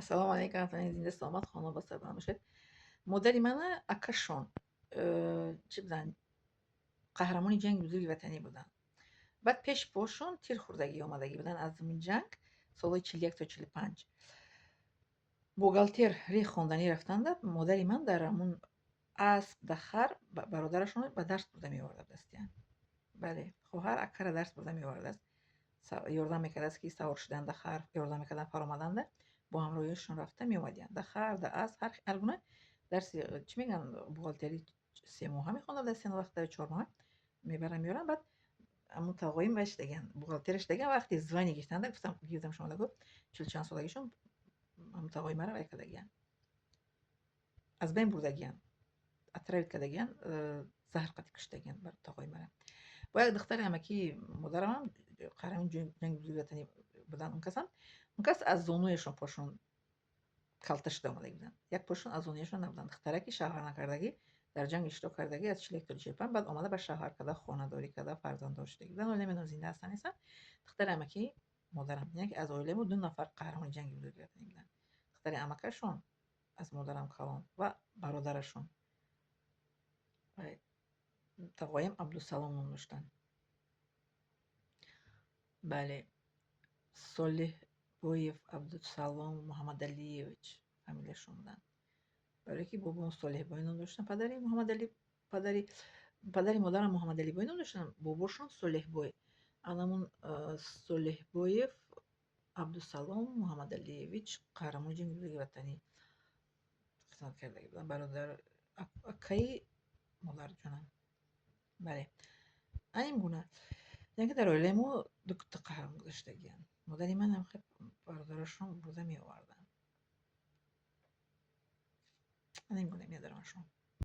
Ассалому алайкум, ҳамватанони зинда, саломат, хонобод, сарбаланд бошед. Модари мана акашон чӣ буданд? Қаҳрамони ҷанги Бузурги Ватанӣ буданд. Баъд пеш пошон тир хӯрдагӣ омадагӣ буданд аз ҳамин ҷанг, солҳои 41 то 45. Бухгалтер рех хонданӣ рафтанда, модари ман дар ҳамун асп, да хар бародарашонро ба дарс бурда меовардастиян. Бале, хоҳар акара дарс бурда меовардааст. Ёрдам мекардааст, ки савор шудан да хар, ёрдам мекардан фаромаданда, бо ҳамроҳиашон рафта меомадиянд. Да хар, да асп, ҳар гуна дарси, чӣ мегӯянд, бухгалтерӣ 3 моҳа мехонданд, вақт 4 моҳа мебаранд, меоранд. Баъд ҳамун тағоим вай шудагиан, бухгалтера шудагиан. Вақте звание гирифтанда, гуфтам, гирдам шумо гуфт, чилу чанд солагишон ҳамун тағои мара вай кардагиан, аз байн бурдагиан, отравить кардагиан, заҳр қатӣ куштагиан бар тағои мара. Бо як духтари амакии модарамам қаҳрамони ҷанги Бузурги Ватанӣ буданд. Он касам, он кас аз зонуяшон пошон калта шуда омадагӣ буданд, як пошон аз зонуяшон набуданд. Духтараки шавҳар накардагӣ, дар ҷанг иштирок кардагӣ аз 41 то 45, баъд омада ба шавҳар карда, хонадорӣ карда, фарзанддор шудагӣ буданд. Ҳоло намедонам, зинда ҳастанд, нестанд. Духтари амакии модарам. Яъне ки аз оилаи мо ду нафар қаҳрамони ҷанги Бузурги Ватанӣ буданд: духтари амакашон аз модарам калон ва бародарашон. Тағоям Абдусалом ном доштанд. Бале, Солеҳбоев Абдусалом Муҳаммадалиевич фамилияшон буданд. Барое ки бобом Солеҳбой ном доштанд, падари Муҳаммадалӣ, падари модарам Муҳаммадалибой ном доштанд, бобошон Солеҳбой. Анамун Солеҳбоев Абдусалом Муҳаммадалиевич қаҳрамони ҷанги Бузурги Ватанӣ хизмат кардагӣ буданд. Бародар, акаи модарҷонам. Бале, ана ин гуна. Яъне ки дар оилаи мо дута қаҳрамон гузаштагианд. Модари манам хел бародарашон бурда меоварданд. Ана ин гуна меодарам шумо.